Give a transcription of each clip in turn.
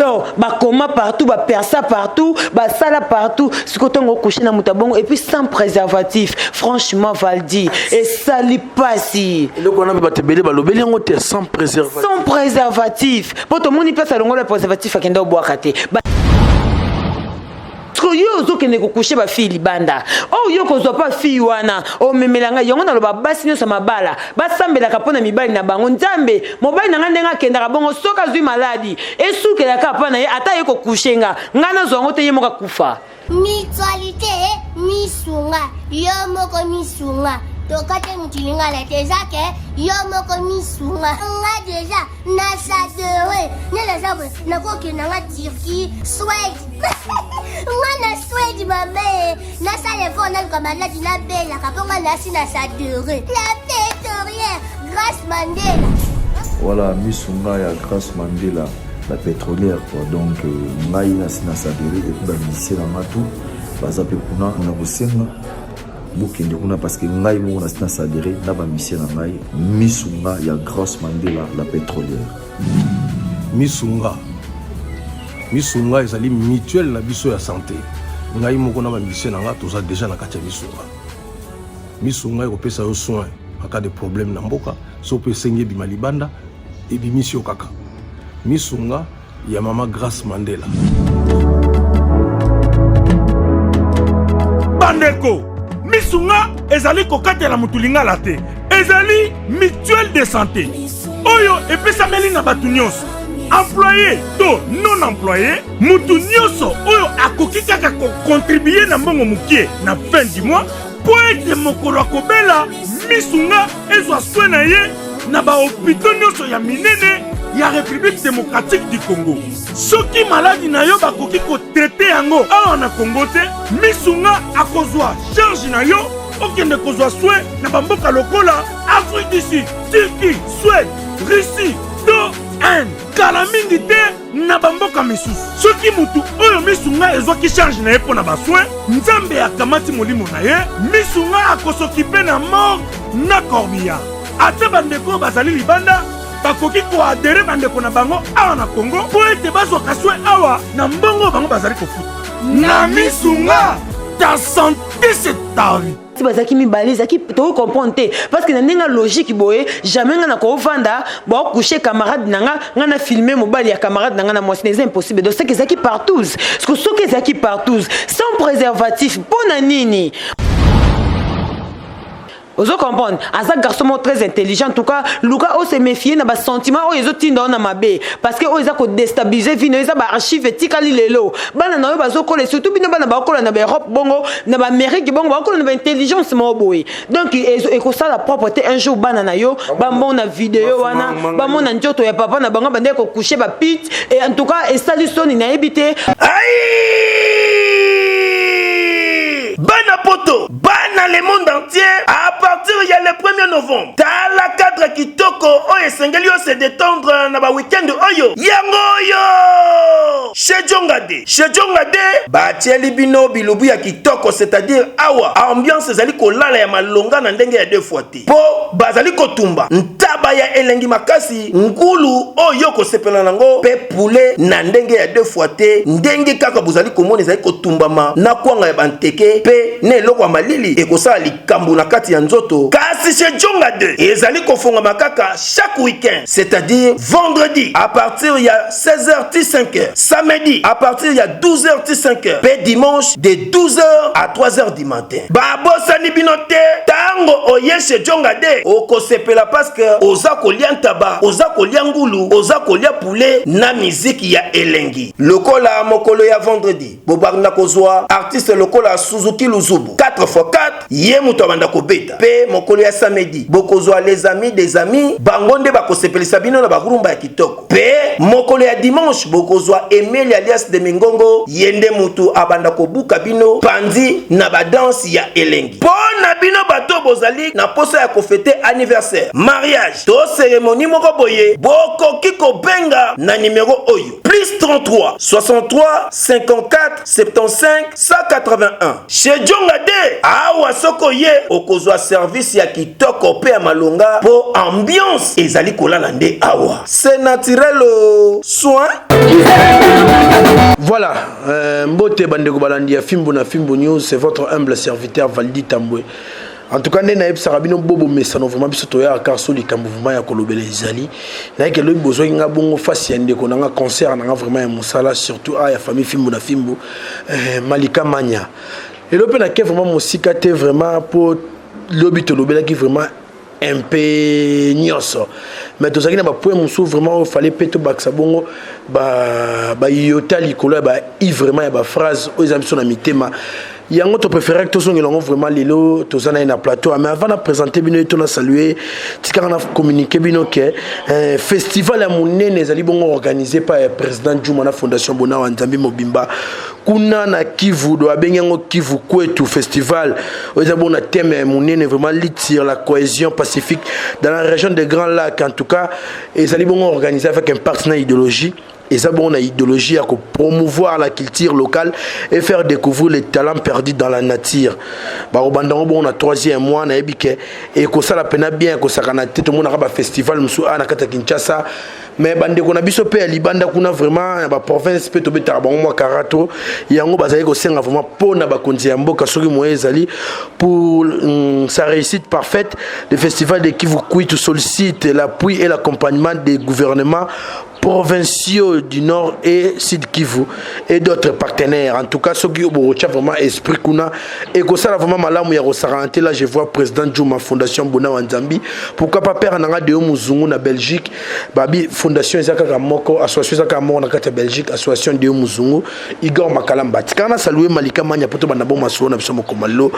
Donc bakoma partout, bapersa partout, basala partout. Sikoyo ntongo ocouche na moto ya bongo et puis sans préservatif, franchement Valdi, esali pasi. Eloko wana mpe bato ebele balobeli yango te, sans préservatif. Sans préservatif, mpo tomoni place alongola préservatif, akende obwaka te. Yo ozokende kocoucher bafille libanda oyo, yo kozwa mpa fille wana, omemela ngai yango. Naloba basi nyonso ya mabala basambelaka mpo na mibali na bango. Nzambe, mobali na ngai ndenge akendaka bongo, soki azwi maladi, esukelaka mpa na ye. Ata ye kocoucher nga, ngai nazwa yango te, ye moko akufa. Mutualité Misunga, yo moko misunga. Tokate mutu lingala te, eza ke yo moko misunga. Nga déjà nasadere nde naza boye, nakokenda nga Turquie, Suède. Nga na Suède, mame, nasala effort, naluka maladi nabelaka, mpo nga nasi nasadere la pétrolière Grâce Mandela. Voilà, Misunga ya Grâce Mandela, la pétrolière, quoi. Donc ngai nasi nasadere et puis bamusicien na nga tout baza mpe kuna na kosenga bokende kuna, parce que ngai moko nasi nasadere na bamusicien na ngai, Misunga ya Grâce Mandela, la pétrolière. Misunga, Misunga ezali mutuelle na biso ya santé. Ngai moko na bamusicien na nga toza déjà na kati ya Misunga. Misunga ekopesa yo soin en cas de problème na mboka. So mpe esengi ebima libanda, ebimisi yo kaka. Misunga ya mama Grâce Mandela. Bandeko, Misunga ezali kokatela motu lingala te, ezali mutuelle de santé oyo epesameli na bato nyonso, employé to non employé. Mutu nyonso oyo akoki kaka kocontribuer na mbongo mokie na fin du mois, mpo ete mokolo akobela, Misunga ezwa soin na ye na bahôpitaux nyonso ya minene ya République démocratique du Congo. Soki maladi na yo bakoki kotraiter yango awa na Congo te, Misunga akozwa charge na yo, okende kozwa soin na bamboka lokola Afrique du Sud, Turquie, Suède, Russie to Inde, kala mingi te na bamboka misusu. Soki mutu oyo Misunga ezwaki charge na ye mpo na basoin, Nzambe akamati molimo na ye, Misunga akosokipe na morgue na corbillard. Ata bandeko oyo bazali libanda bakoki koadhérer bandeko na bango awa na Congo, mpo ete bazwaka soin awa na mbongo oyo bango bazali kofuta na Misunga. Ta santé, c'est ta vie. Ti bazalaki mibale, ezalaki tokocomprendre te, parce que na ndenge ya logique boye, jamais ngai na kovanda baocoucher camarade na nga, ngai na filme mobali ya camarade na ngai na mwasi na. Eza impossible. Donc soki ezalaki partout, parce que soki ezalaki partout sans préservatif, mpo na nini? Ozo comprendre, aza garçon moko très intelligent. En tout cas, luka ose méfier na basentiment oyo ezotinda yo na mabe, parce que oyo eza kodéstabiliser vie na yo. Eza baarchive etikali lelo. Bana na yo bazokola, surtout bino bana bakola na baEurope bongo, na baAmérique bongo, bakola na baintelligence moko boye. Donc ekosala propre te un jour bana na yo bamona video wana, bamona nzoto ya papa na bango bandeki kocoucher bapite. Et en tout cas esali soni, nayebi te. Bana poto, bana le monde entier, à partir ya le 1er novembre, tala cadre kitoko oyo esengeli yo se détendre na baweekend oyo. Yango oyo chez Jongade. Chez Jongade batieli bino bilubu ya kitoko, c'est-à-dire awa ambiance ezali kolala ya malonga na ndenge ya deux fois te, mpo bazali kotumba ntaba ya elengi makasi, ngulu oyo kosepela nango, mpe poulet na ndenge ya deux fois te. Ndenge kaka bozali komona, ezali kotumbama na kwanga ya banteke mpe na eloko ya malili ekosala likambo na kati ya nzoto. Kasi chez Jonga 2 ezali kofongama kaka chaque week-end, c'est-à-dire vendredi à partir ya 16h ti 5h, samedi à partir ya 12h ti 5h, mpe dimanche de 12h à 3h du matin. Babosani bino te. Ntango oye chez Jonga 2, okosepela parce que oza kolia ntaba, oza kolia ngulu, oza kolia poulet na miziki ya elengi. Lokola mokolo ya vendredi, bobanda kozwa artiste lokola Suzuki Luzubu 4x4, ye moto abanda kobeta. Mpe mokolo ya samedi, bokozwa Les Amis des Amis, bango nde bakosepelisa bino na barumba ya kitoko. Mpe mokolo ya dimanche, bokozwa Emeli alias de Mingongo, ye nde moto abanda kobuka bino pandi na badanse ya elengi. Mpo na bino bato bozali na posa ya kofêter anniversaire, mariage to cérémonie moko boye, bokoki kobenga na nimero oyo: plus 33 63 54 75 181. Chez Jonga de awa, soki oye, okozwa service ya kitoko mpe ya malonga, mpo ambiance ezali kolala nde awa. C'est naturel, o soin. Voilà, mbote bandeko balandi ya Fimbu na Fimbu News, c'est votre humble serviteur Valdi Tambwe. En tout cas, nde nayebisaka bino bobo mesano vraiment biso toyaka kaka so likambo vraiment ya kolobela ezali. Nayeke lobi bozwaki nga bongo face ya ndeko na nga concert na nga vraiment ya mosala, surtout a ya famille Fimbu na Fimbu, Malika Mania. Lelo mpe nake vraiment mosika te vraiment, mpo lobi tolobelaki vraiment un peu nyonso, mais tozalaki na bapoint mosusu vraiment oyo fallait mpe tobakisa bongo bayota likolo ya ba i vraiment ya baphrase oyo eza biso na mitema. Yango topréféraki tozongela yango vraiment. Lelo toza na ye na plateau, mais avant na présenter bino ye to na saluer, tikaka na communiquer bino ke festival ya monene ezali bongo organisé par président Juma na Fondation Bonawa Nzambe mobimba kuna na Kivu. Do abengi yango Kivu Kwetu Festival, oyo eza bongo na thème ya monene vraiment lutte sur la cohésion pacifique dans la région des Grands Lacs. En tout cas, ezali bongo organisé avec un partenaire idéologie. Eza bongo na idéologie ya kopromouvoir la culture locale et faire découvrir les talents perdus dans la nature. Bakobanda yango bongo na troisième mois. Nayebi ke ekosala mpena bien, ekosakana te. Tomonaka bafestival mosusu awa na kati ya Kinshasa, mais bandeko na biso mpe ya libanda kuna vraiment na baprovince mpe tobetaka bango mwa karato. Yango bazali kosenga vraiment mpo na bakonzi ya mboka, soki moyen ezali, pour sa réussite parfaite, le festival de Kivu Kwitu sollicite l'appui et l'accompagnement des gouvernements provinciaux du Nord et Sud Kivu et d'autres partenaires. En tout cas, soki borotia vraiment esprit kuna, ekosala vraiment malamu ya kosakana te. Là, je vois président Juma, Fondation Bona wa Nzambi. Pourquoi pas père nanga Deo Muzungu na Belgique? Babi fondation eza kaka moko, association eza kaka moko na kati ya Belgique, association Deo Muzungu, Igor Makalamba. Tikaka na saluer Malika Manya po tobanda bo masolo na biso mokoma lelo.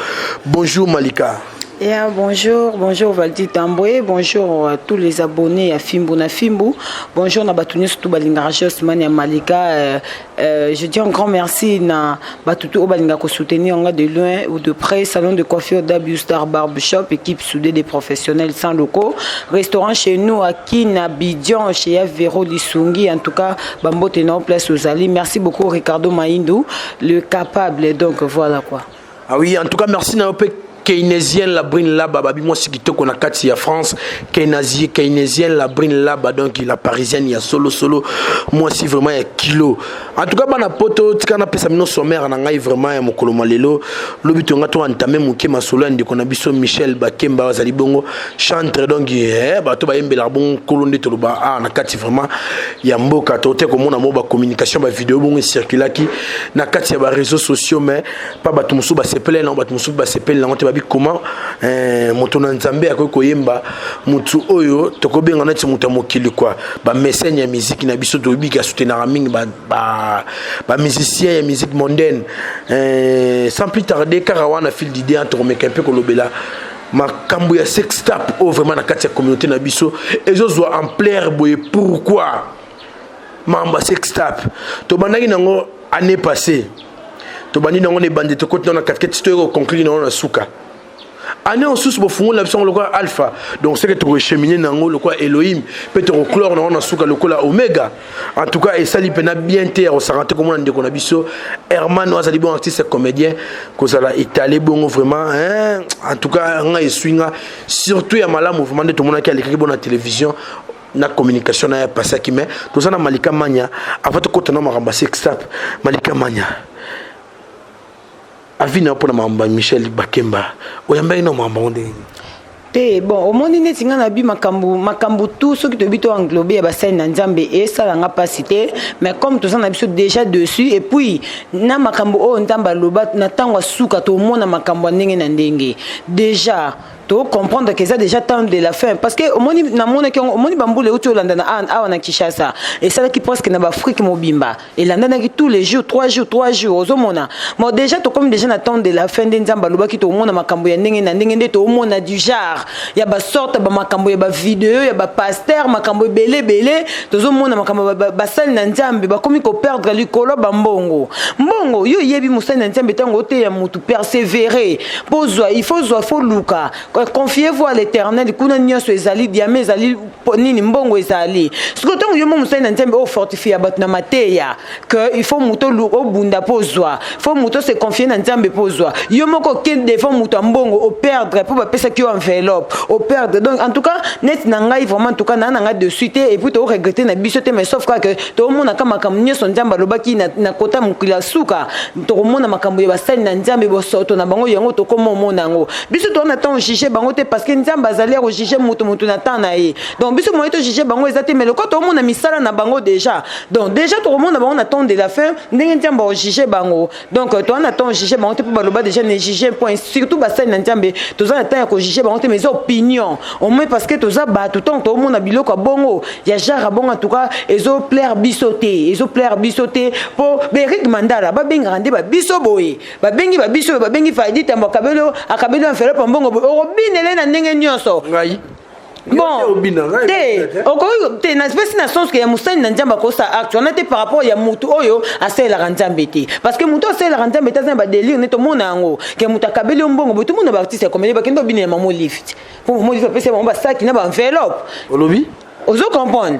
Bonjour Malika. Yeah, bonjour, bonjour Valdi Tambwe, bonjour à tous les abonnés à Fimbu na Fimbu, bonjour na bato nyonso tout balingaka Josman ya Malika. Je dis un grand merci na bato tout balinga ko soutenir nga de loin ou de près, salon de coiffure W Star Barbershop, équipe soudée des professionnels sans locaux, restaurant chez nous à Kin Abidjan, chez Vero Lisungi, en tout cas, bambote na place aux Ali. Merci beaucoup Ricardo Maïndou, le capable, donc voilà quoi. Ah oui, en tout cas, merci na yo Keynésienne la brine là-bas, babi mwasi kitoko na kati ya France, Keynésienne la brine là-bas, donc la parisienne ya solo solo, mwasi vraiment ya kilo. En tout cas, bana poto, tika na pesa bino sommaire na ngai vraiment ya mokolo mwa lelo. Lobi tonga to entame moke masolo ya ndeko na biso Michel Bakemba, azali bongo chantre, donc bato bayembelaka bongo nkolo nde toloba ah, na kati vraiment ya mboka. Tote komona mo bacommunication, bavideo bongo ecirculaki na kati ya baréseaux sociaux, mais pa bato mosusu basepele nango, bato mosusu basepele nango te. Babi comment moto na Nzambe akoki koyemba motu oyo tokobenga neti moto ya mokili quoi? Bamécène ya musique na biso, toyebi asoutenaka mingi bamusicien ya musique mondaine. Sans plus tarder, kaka wana fil d'idée, tokomeka mpe kolobela makambo ya sextape oyo vraiment na kati ya communauté na biso ezozwa ampleur boye. Pourquoi makambo ya sextape? Tobandaki nango année passée, tobandi nango na ebandi, tokoti nango na katikati, toyei koconclure nango na suka. Année mosusu bofungola biso yango lokola alpha, donc seke tokochemine nango lokola Elohim mpe tokoclore nango na suka lokola omega. En tout cas, esali mpena bien te ya kosaka te komona ndeko na biso Herman oyo azali bon artiste comédien kozala étalé bongo vraiment, hein? En tout cas, nga esui nga surtout ya malamu vraiment nde tomonaki alekaki bo na télévision na communication na ye apasaki. Mais toza na Malika Manya. Avant tokota na makambo ya sextape, Malika Manya, avis na yo mpona makambo ya Michel Bakemba, oyambaki na makambo yango ndenge nini? Te, bon, omoni neti ngai nabi makambo tu soki toyebi to englobe ya basali na Nzambe, esalanga mpasi te. Mais comme toza na biso déjà dessus, et puis na makambo oyo Nzambe aloba na ntango ya suka, tomona makambo ya ndenge na ndenge. Déjà tocomprendre que eza déjà temps de la fin, parce que omoni namonaki yango, omoni bambula euti olanda na awa na Kinshasa, esalaki presque na baAfrique mobimba, elandanaki tous les jours, 3 jours, 3 jours. Ozomona bon, déjà tokomi déjà na temps de la fin nde Nzambe alobaki tomona makambo ya ndenge na ndenge, nde toomona du genre ya basorte bamakambo ya bavideo ya bapaster, makambo ebele ebele. Tozomona makambo basali na Nzambe bakomi koperdre likolo bambongo mbongo. Yo oyebi mosali na Nzambe, ntango oteya motu, persévérer mpo ozwa, il faut zwa, faut luka. Confiez-vous à l'Éternel, kuna nyonso ezali diamant, ezali nini, mbongo ezali. Sikoyo ntango yo mo mosali na Nzambe ofortifie ya bato na mateya que il faut moto obunda mpo ozwa, faut moto se confier na Nzambe mpo ozwa, yo moko okende devant moto ya mbongo, operdre mpo bapesaki yo enveloppe, operdre. Donc en tout cas, neti na ngai vraiment, en tout cas naa na ngai dessus te. Et puis toregretter na biso te, mais sauf kaka tomonaka makambo nyonso Nzambe alobaki na kota mokili ya suka, tokomona makambo ya basali na Nzambe, bosoto na bango. Yango tokoma omona yango. Biso toza na temps juge bango te, parce que Nzambe azali ya kojuge moto moto na temps na ye. Donc biso moye tojuge bango eza te, mais lokola tokomona misala na bango déjà, donc déjà tokomona bango na temps de la fin, ndenge Nzambe akojuge bango. Donc toza na temps juge bango te, mpo baloba déjà ne juge point, surtout basali na Nzambe. Toza na temps ya kojuge bango te, mais eza opinion au moins, parce que toza bato. Ntango toomona biloko ya bongo, ya genre ya bongo, en tout cas ezoplaire biso te, ezoplaire biso te. Mpo baErik Mandala babengaka nde babiso boye, babengi babiso boye, babengi Faidi Tambo, akabeli, akabeli enveloppe, mbongo boye, okobinele na ndenge nyonso. Ngai Bon, te, okoki te. Napesi na sens ke ya mosali na Nzambe akosa acte wana te par rapport ya motu oyo asalelaka Nzambe te, parce que motu asalelaka Nzambe te aza na badélire. Nde tomona yango ke moto akabeli yo mbongo boye. Tomona baartiste ya comédie bakende obinela mama Olive te, mpo mama Olive apesi bango basaki na baenveloppe. Olobi? Ozo comprendre?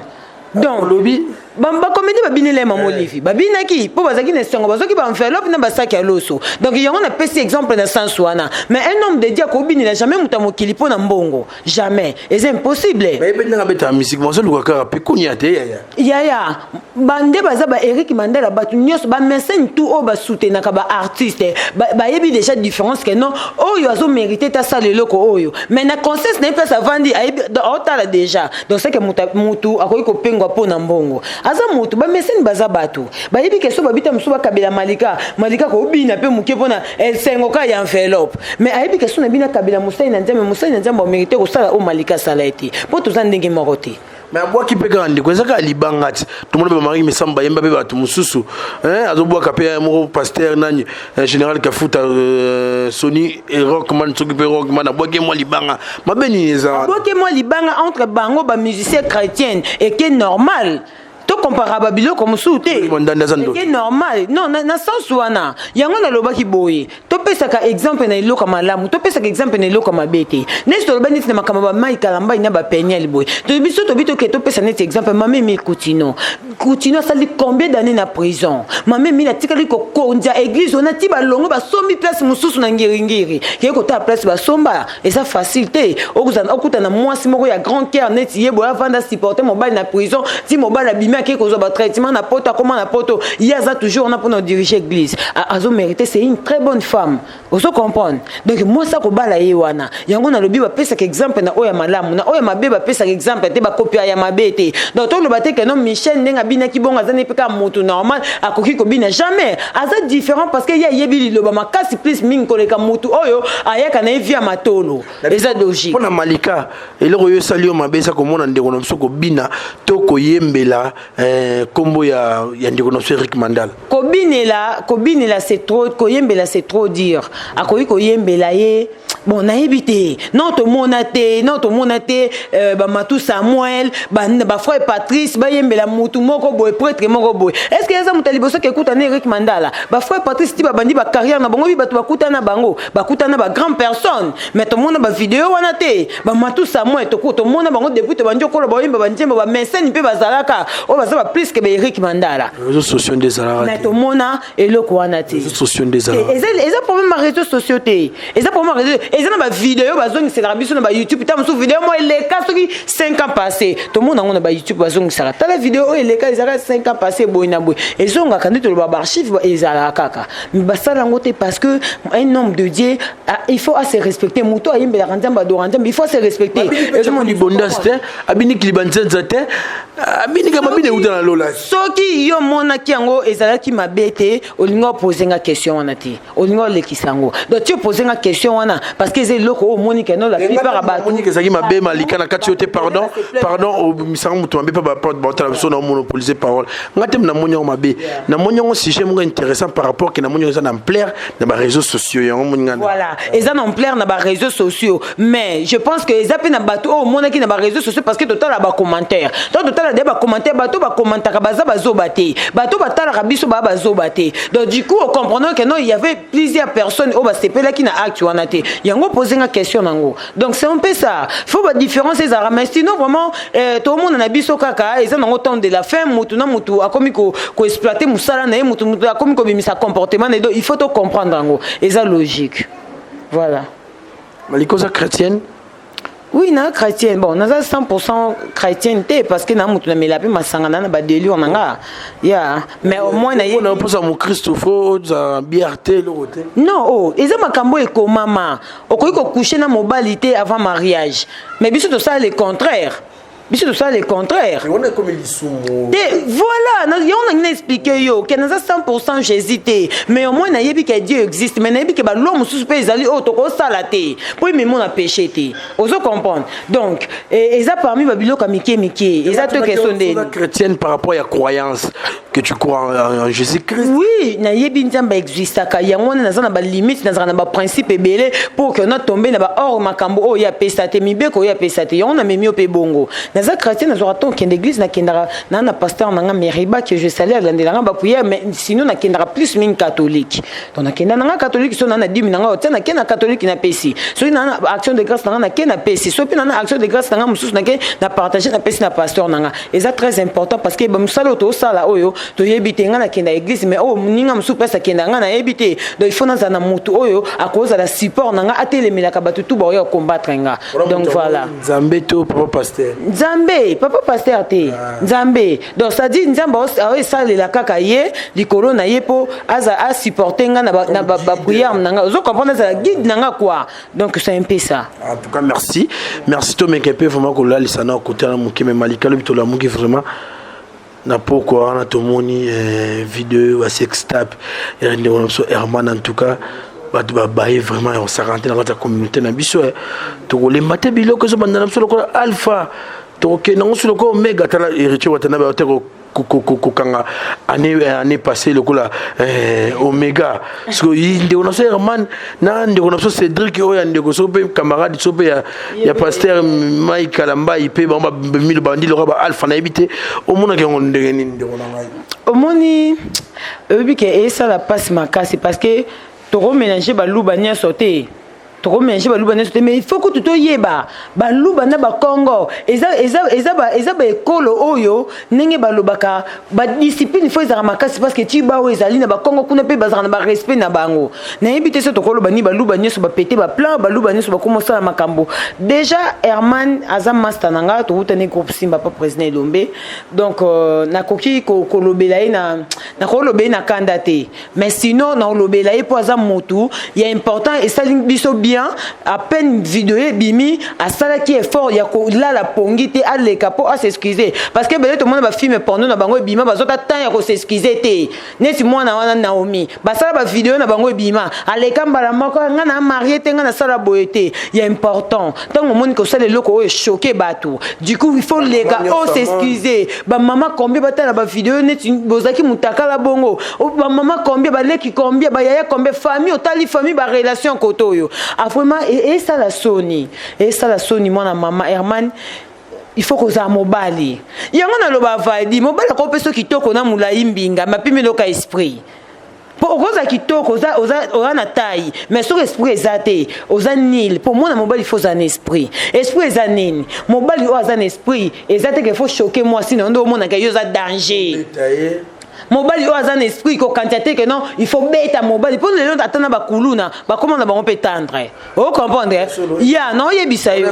Donc olobi? Bacomédie babinela ye mama Olive, babinaki mpo bazalaki na esengo, bazwaki baenveloppe na basaki ya loso. Donc yango napesi exemple na sens wana. Mais un homme de Dieu akobinela jamais moto ya mokili mpo na mbongo, jamais, eza impossible. Bayebi ndenge abetaka musique, bazoluka kaka mpe kunia te, yaya. Yaya, bande baza ba Eric Mandela, bato nyonso, bamécène tout oyo basoutenaka baartiste, bayebi déjà différence ke non, oyo azomérite te asala eloko oyo, mais na conscience na ye, place avandi, ayebi, aotala déjà. Donc c'est que motu akoki kopengwa mpo na mbongo, aza motu. Bamécène baza bato, bayebi ke so babita mosusu, bakabela Malika, Malika kobina mpe moke mpona esengo ka ya enveloppe, mais ayebi ke so na bino akabela mosali na Nzambe, mosali na Nzambe amérite kosala oyo Malika asala ye te, mpo toza ndenge moko te. Mais abwaki mpe kaka, ndeko, eza kaka libanga ti tomona mpe bamariki misambo bayemba mpe bato mosusu, azobwaka mpe moko pasteur nani, général Kafuta, Soni Rockman, soki mpe Rockman abwaki mwa libanga, mabe nini eza wana? Abwaki mwa libanga entre bango bamusicien chrétienne, eke normal, tokompara babiloko mosusu te. Ndanda aza ndoki. Eke normal, non, na sens wana yango nalobaki boye: topesaka exemple na eloko ya malamu, topesaka exemple na eloko ya mabe te. Neti toloba neti na makambo ya bamai Kalambai na bapeniel boye, biso tobi toke topesa neti exemple mama Emile Kutino. Kutino asali combien d'année na prison? Mama Emile atikali kokonza église wana ti balongo, basombi place mosusu na Ngiringiri. Keye kotala place basomba, eza facile te. Okutana mwasi moko ya grand cœur neti ye boye, avanda, supporte mobali na prison ti mobali abimi, ake kozwa batraitement na Poto, akoma na Poto, ye aza toujours wana mpona odirige église. Azomérite, c'est une très bonne femme, ozo comprendre? Donc mwasi akobala ye wana. Yango nalobi, bapesaka exemple na oyo ya malamu, na oyo ya mabe bapesaka exemple te, bakopia ya mabe te. Donc toloba te ke non, Michel ndenge abinaki bongo, aza ne mpe kaka motu normal akoki kobina, jamais. Aza différent, parce que ye ayebi liloba makasi plus mingi koleka motu oyo ayaka na ye via matolo. Eza logique. Mpo na Malika, eloko oyo esali yo mabe eza komona ndeko na biso kobina to koyembela nkombo ya ndeko na biso Erik Mandala? Kobinela, kobinela c'est trop, koyembela c'est trop dire. Akoki koyembela ye, bon, nayebi te. Non, tomona te, non, tomona te. Bamatu Samuel, bafrère Patrice bayembela mutu moko boye, prêtre moko boye. Est ce que eza moto ya liboso kekuta na Erik Mandala? Bafrère Patrice ti babandi bacarrière na bango, bi bato bakutana bango, bakutana bagrand personne, mais tomona bavideo wana te. Bamatu Samuel, tomona bango depuis tobandi okola, bayemba banzembo, bamécène mpe bazalaka oyo baza baplus ke baErik Mandala. Réseaux sociaux nde ezalaka Mais te. Tomona eloko wana te. Réseaux sociaux nde ezalaka. Eza problème ya réseaux sociaux te, eza problème ya réseau. Eza na bavideo bazongiselaka biso na bayoutube. Ta mosusu video mo eleka soki 5 ans passé, tomona yango na bayoutube, bazongisaka: tala video oyo eleka, ezalaka 5 ans passé, boye na boye. Ezongaka nde toloba baarchive ezalaka kaka, mais basala yango te, parce que un homme de Dieu, ah, il faut ase respecter. Moto ayembelaka Nzambe, adora Nzambe, il faut ase respecter. Libondas te, abiniki libanzenza te, abinika mabina euta na lola. Soki yo omonaki yango ezalaki mabe te, olingi opose nga question wana te, olingi olekisa yango. Donc ti opose nga question wana, parce que eza eloko oyo omoni ke non, la plupart ya bato Moniki ezalaki mabe, Malika, na kati yo te. Pardon, pardon, omisanga moto mabe mpe baotala biso na monopolise parole. Nga te, namoni yango mabe, namoni yango sujet moko intéressant par rapport ke namoni yango eza na ampleur na baréseaux sociaux. Yango moni nga. Voilà, eza na ampleur na baréseaux sociaux, mais je pense que eza mpe na bato oyo omonaki na baréseaux sociaux, parce que totala bacommentaire, to totala de bacommentaire, bato bakommentaka baza bazoba te, bato batalaka biso baa bazoba te. Donc du coup ocomprendre que non, il y avait plusieurs personnes oyo basepelaki na acte wana te. Yango pose nga question nango. Donc c'est un peu ça. Faut ba différence ezalaka, mais sinon vraiment tomona na biso kaka eza nango temps de la fin. Mutu na mutu akomi koexploiter mosala na ye, mutu mutu akomi kobimisa comportement na ye. Donc il faut to comprendre yango, eza logique, voilà. Malika, oza chrétienne? Oui, na chrétienne. Bon, naza 100 chrétienne te, parce que na mutu namela mpe masanga na badélire na nga ya, mais au moins na ye. Mpona mposa mokristo, faut ozala bière te, eloko te? Non, oh, eza makambo ekomama. Okoki kocoucher na mobali te avant mariage, mais biso tosala le contraire, biso tosala le contraire. Wana ekomi lisumu. Te, voilà, yango nangi na expliquer yo ke naza 100 Jésus te, mais au moins nayebi ke Dieu existe, mais nayebi ke baloi mosusu mpe ezali oyo tokosala te mpo ememo na péché te. Ozo comprendre? Donc eza parmi babiloko ya mike mike, eza to question ndeni. Chrétienne par rapport ya croyance que tu crois en Jésus-Christ? Oui, nayebi Nzambe existaka. Yango wana naza na balimite, nazalaka na baprincipe ebele pour ke natombe na bahors makambo oyo ye apesa te, mibeko oyo apesa te. Yango namemi yo mpe bongo. Naza chrétien, nazwaka to okende église, nakendaka na pasteur na nga Meriba que je salue, alandelanga baprière. Mais sinon nakendaka plus mingi catholique. Donc nakenda nanga catholique, so na dimi nanga otia, nake na catholique, napesi. Soki na action de grâce nanga, nake napesi. Soki mpe na action de grâce nanga mosusu, nake na partage, napesi na pasteur nanga. Eza très important, parce que bamosala oyo tosala oyo toyebi te. Nga nakenda église, mais oyo moninga mosusu mpesi akenda, nga nayebi te. Donc il faut nazala na motu oyo akozala support na nga, atelemelaka bato tu baoyo combattre nga. Donc voilà. Nzambe to papa pasteur? Nzambe, papa pasteur te, Nzambe. Donc c'est-à-dire Nzambe aoyo esalela kaka ye likolo na ye mpo aza asupporte nga na baprière na nga. Ozo comprendre? Azala guide na nga quoi. Donc c'est un peu ça. En tout cas, merci, merci. Tomeka mpe vraiment kolalisa na kote na moke. Me Malika, lobi tolamuki vraiment na poko wana, tomoni video ya sextape ya ndeko na biso Herman. En tout cas, bato babaye vraiment ya kosaka te na kati ya communauté na biso. Tokolemba te, biloko ezobanda na biso lokola alpha, tokokende yango so lokola omega. Tala Héritier Watana te kokanga année passée lokola omega. Soki ndeko na biso Herman na ndeko na biso Cédrik, oyo ya ndeko soki mpe camarade, soki mpe ya pasteur Mike Kalambai, mpe bango bamilo bandi lokola ba alpha. Nayebi te, omonaki yango ndenge nini, ndeko na ngai? Omoni, oyebi ke esala mpasi makasi, parce que tokomélange baluba nyonso te, tokomélange baluba nyonso te. Mais il faut kutu toyeba baluba na bakongo eza baekolo oyo ndenge balobaka badiscipline faut ezalaka makasi, parce que ti bao ezali na bakongo kuna mpe bazalaka na barespect na bango. Nayebi te so tokoloba nini. Baluba nyonso bapete baplan, baluba nyonso bakoma osala makambo. Déjà Herman aza master na nga, tokutani groupe Simba pa président Elombe. Donc nakoki kolobela ye na, nakolobela ye na kanda te, mais sinon nakolobela ye mpo aza motu ya important. Esali biso bien, à peine video ebimi, asalaki effort ya kolala pongi te, aleka mpo as'excuse, parce que ebele tomona bafilm porno na bango ebima, bazota temps ya kos'excuse te. Neti mwana wana Naomi, basala bavideo na bango ebima, aleka mbala moko: nga na marié te, nga nasala boye te. Ya important, ntango omoni kosala eloko oyo echoquer bato, du coup il faut leka os'excuse. Bamama combien batala bavideo neti bozalaki motakala bongo? Bamama combien, baleki combien, bayaya combien, famille otali, famille, barelation kote oyo? Vraiment esala soni, esala soni. Mwana mama Herman, il faut kozala mobali. Yango naloba vadi, mobali akopesa kitoko na molai mbinga mapimi eloka esprit, mpo okozala kitoko, oza na taille, mais soki esprit eza te, oza nil. Mpo mwana mobali faut ozala na esprit. Esprit eza nini? Mobali oyo aza na esprit, eza te ke faut choquer mwasi na yo nde omonaka yo oza danger. Mobali oyo aza na esprit kokanisa te ke non, il faut beta mobali. Mpo lelo ata na bakuluna bakóma na bango mpe tendre. Ocomprendre ya na oyebisa yo,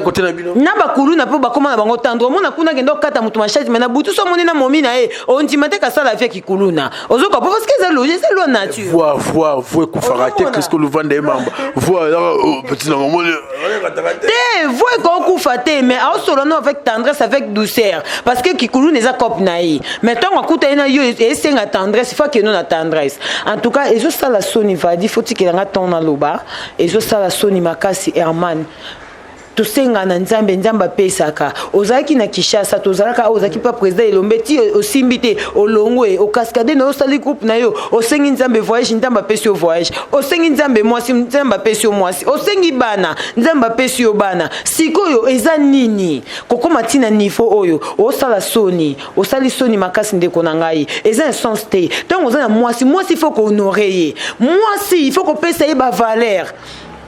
na bakuluna mpo bakóma na bango tendre. Omona kuna kende okata motu machete, me na butu so omoni na momi na ye, ondima te kasala afia kikuluna. Ozoka po parce que eza loge, eza loi nature. Voi, voi, voi ekufaka te. Kristo Luvanda ye mamba voi petit na ngomoni. Te, voi ekokufa te, mais aosolola no avec tendresse, avec douceur, parce que kikuluna eza cope na ye. Mais ntango akuta ye na yo, esenga tendresse, faut akende na tendresse. En tout cas ezosala soni. Vadi, faut tikelanga ntongo naloba, ezosala soni makasi. Herman, tosenga na Nzambe, Nzambe apesaka. Ozalaki na Kinshasa, tozalaka awa, ozalaki mpa président Elombe, ti osimbi te, olongwe, okaskade na yo, osali groupe na yo. Osengi Nzambe voyage, Nzambe apesi yo voyage. Osengi Nzambe mwasi, Nzambe apesi yo mwasi. Osengi bana, Nzambe apesi yo bana. Sikoyo eza nini kokóma ntina niveau oyo osala soni? Osali soni makasi, ndeko na ngai. Eza sens te. Ntango oza na mwasi, mwasi faut kohonorer ye, mwasi il faut kopesa ye bavaleur.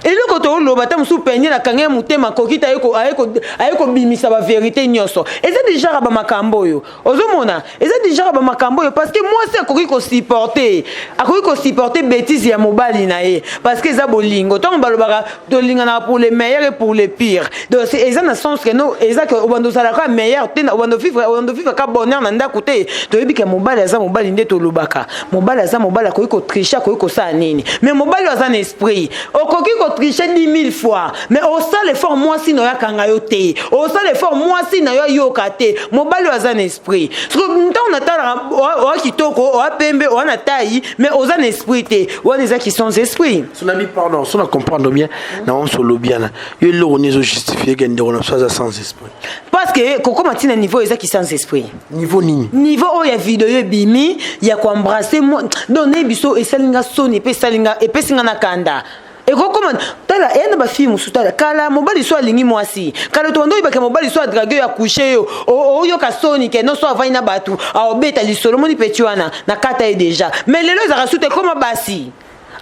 Eloko toloba, ata mosusu Peniel akanga ye motema, akoki te, aye kobimisa baverité nyonso. Eza déjà ka bamakambo oyo ozomona, eza déjà ka bamakambo oyo, parce que mwasi akoki kosupporter, akoki kosupporter bétise ya mobali na ye, parce que eza bolingo. Ntango balobaka tolinganaka pour le meilleur et pour le pire, donc eza na sens que no, eza ke obanda ozalaka meilleur te, obanda ovivre ka bonheur na ndako te. Toyebi ke mobali aza mobali, nde tolobaka mobali aza mobali, akoki kotricher, akoki kosala nini, mais mobali oyo aza na esprit, okoki kotricher 10 000 fois, mais osala effort mwasi na yo akanga yo te, osala effort mwasi na yo ayoka te. Mobali oyo aza na esprit, soki ntango natalaka, oa kitoko, oa pembe, oa na taille, mais oza na esprit te, wana ezaki sans esprit. Sonabi, pardon, so na comprendre bien na onso olobi wana, yo eloko nini ezojustifie ke ndeko na biso aza sans esprit? Parce que kokóma ntina niveau ezaki sans esprit. Niveau nini? Niveau oyo ya video ebimi ya koembrasser. Donc nayebi biso, esalinga soni mpe esalinga, epesinga na kanda. Ekokoma tala, eya na bafille mosusu. Tala, kala mobali so alingi mwasi, kala tobanda oyebaka mobali so adraguer yo, acoucher yo, oyoka soni ke no, so avandi na bato, aobeta lisolo, moni peti wana na kata ye déjà. Mais lelo ezalaka su te. Ekoma basi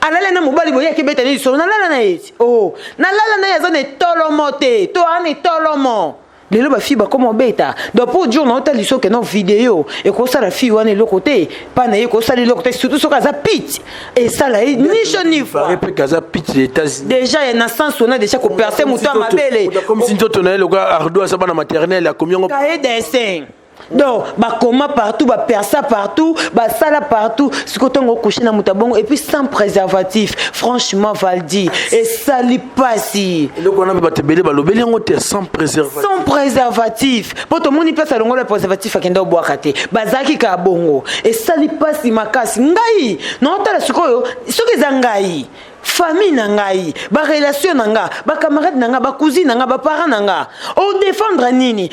alala na mobali boye, akebeta ne lisolo, nalala na ye ti o nalala na ye, aza na etolomo te, to aa na etolomo. Lelo bafille bakoma obeta. Donc pour jour na otali, soki no video ekosala fille wana eloko te, mpa na ye ekosala eloko te, surtout soki aza pite, esala ye ni chaud ni froid. Mpe aza pite ya États-Unis. Déjà na sens wana, déjà kopercer moto ya mabele. Comme si nzoto na ye lokola ardo aza bana maternelle, akomi yango. Cahier dessin. Donc bakoma partout, bapercer partout, basala partout. Sikoyo ntongo ocoucher na moto ya bongo, et puis sans préservatif, franchement Valdi, esali pasi. Eloko wana mpe bato ebele balobeli yango te, sans préservatif. Sans préservatif, mpo tomoni place alongola préservatif, akende obwaka te, bazalaki kaka bongo. Esali pasi makasi. Ngai naotala sikoyo, soki eza ngai, famille na ngai, barelation na nga, bacamarade na nga, bacousine na nga, baparent na nga, odéfendre nini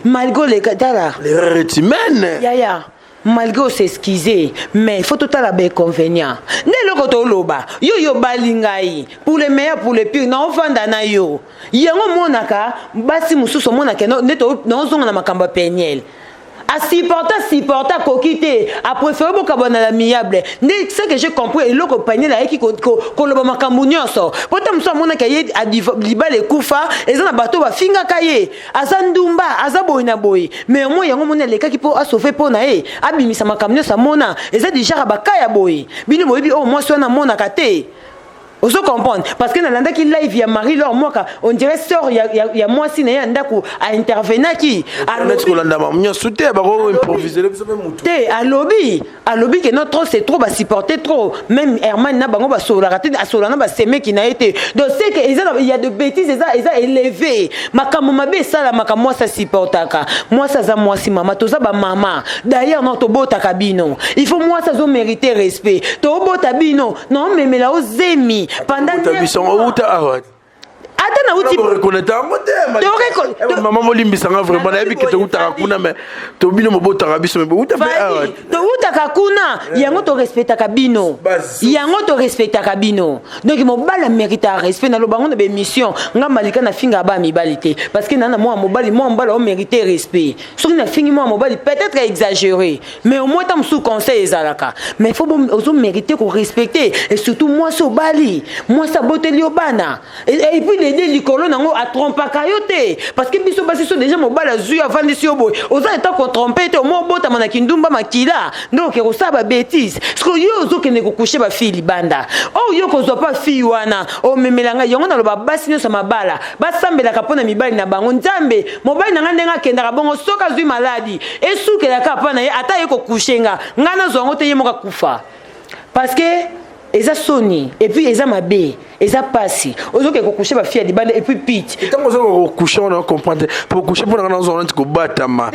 malgré oleka tala. L'erreur est humaine. Yaya, malgré os'excuse, mais il faut totala bainconvénient. Nde eloko toloba, yo yo bali ngai pour le meilleur, pour le pire, naovanda na yo. Yango omonaka basi mosusu, omonaka nde naozonga na makambo ya Peniel, asupporte, asupporte, akoki te, apréféré bokabwana na l'amiable. Nde ce que j'ai compris, eloko Peniel ayeki koloba makambo nyonso, po te mosusu amonaki ye libala ekufa, eza na bato bafingaka ye aza ndumba, aza boye na boye, mais omoi yango moni alekaki mpo asauver mpo na ye, abimisa makambo nyonso amona. Eza déjà baka ya boye. Bino boyebi oyo mwasi wana amonaka te, ozo comprendre, parce que nalandaki live ya Marie Lor Mwaka, on dirait sœur ya mwasi na ye ya ndako aintervenaki. Neti kolanda nyonso te, bakoimproviser biso mpe mutu. Te, alobi ke non, trop c'est trop, basupporter trop. Même Herman na bango basololaka te, asolola na basemeki na ye te. Donc c'est que eza, il y a de bêtises, eza élevé, makambo mabe esalamaka, mwasi asupportaka. Mwasi aza mwasi, mama, toza bamama d'ailleurs, non, tobotaka bino, il faut mwasi azomérite respect. Tobota bino, naomemela ozemi pendant biso outa awa. Ata nauti. Reconnaître yango te, mama, molimbisanga vraiment, nayebi ke toutaka kuna, mais tobino mobotaka biso, mais bouta mpe awa. Toutaka kuna, yango torespectaka bino, yango torespectaka bino. Donc mobali amérite respect. Naloba yango na baémission, nga Malika nafingaka baya mibali te, parce que nana mwana mobali, mwana mobali omérite respect. Soki nafingi mwana mobali, peut-être exagéré, mais au moins ta mosusu conseil ezalaka, mais faut ozomérite korespecte, et surtout mwasi obali, mwasi aboteli yo bana, et puis lede likolo nango atrompaka yo te, parce que biso basi so déjà mobali azwi yo, avandisi yo boye, oza eta kotromper te. Omo obotama na kindumba, makila nde oke kosala babêtises. Siko yo ozokende kocoucher bafille libanda, oyo yo kozwa mpa fille wana omemela ngai yango. Naloba basi nyonso ya mabala basambelaka mpo na mibali na bango. Nzambe, mobali na ngai ndenge akendaka bongo, soki azwi maladi esukelaka mpa na ye, ata ye kocoucher nga, ngai nazwa yango te, ye moko akufa, parce que eza soni, et puis eza mabe, eza pasi. Ozoke kocoucher bafille ya libanda, et puis pite. Ntango ozoka kocoucher wana, comprendre po coucher mpona nga nazona neti kobatama.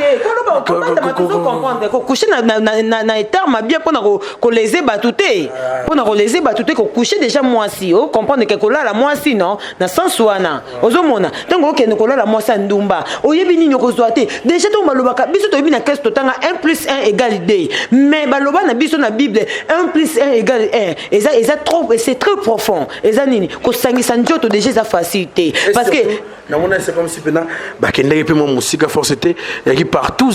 Comprendre kocoucher na terme bien, mpona koléser bato te, mpona koléser bato te. Kocoucher déjà mwasi, ocomprendre ke kolala mwasi, non, na sens wana ozomona ntango okende kolala mwasi ya ndumba, oyebi nini okozwa te. Déjà ntango balobaka biso, toyebi na classe totanga 1 plus 1 égale 2, mais baloba na biso na Bible 1 plus 1 égale 1. Eza eza trop, c'est très profond. Eza nini? Kosangisa nzoto déjà eza facile te, parce que Namona, c'est comme si mpena bakendaki mpe mwa mosika, force te eyaki partout.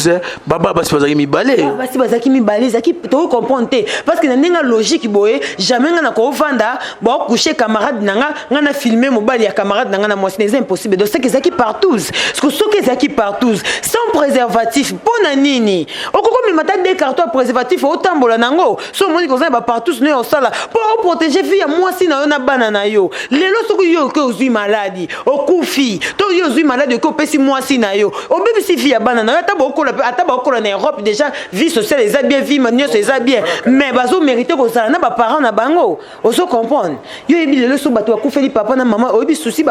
Baba basi bazalaki mibale. Basi bazalaki mibale, ezalaki tokocomprendre te, parce que na ndenge ya logique boye, jamais nga na kovanda baocoucher camarade na nga, nga na filme mobali ya camarade na nga na mwasi na, eza impossible. Donc soki ezalaki partout, parce que soki ezalaki partout sans préservatif, mpo na nini okoki omema ta deux carton ya préservatif, otambola nango? So omoni koza na bapartout no ya osala mpo oprotéger vie ya mwasi na yo na bana na yo. Lelo soki yo oke ozwi maladi, okufi, to yo ozwi maladi, oke opesi mwasi na yo, obebisi vie ya bana na yo. Ata baokola, ata baokola na Europe, déjà vie sociale eza bien, vie nyonso eza bien, mais bazomérite kozala na baparent na bango. Ozo comprendre? Yo oyebi lelo so bato bakufeli papa na mama, oyebi susi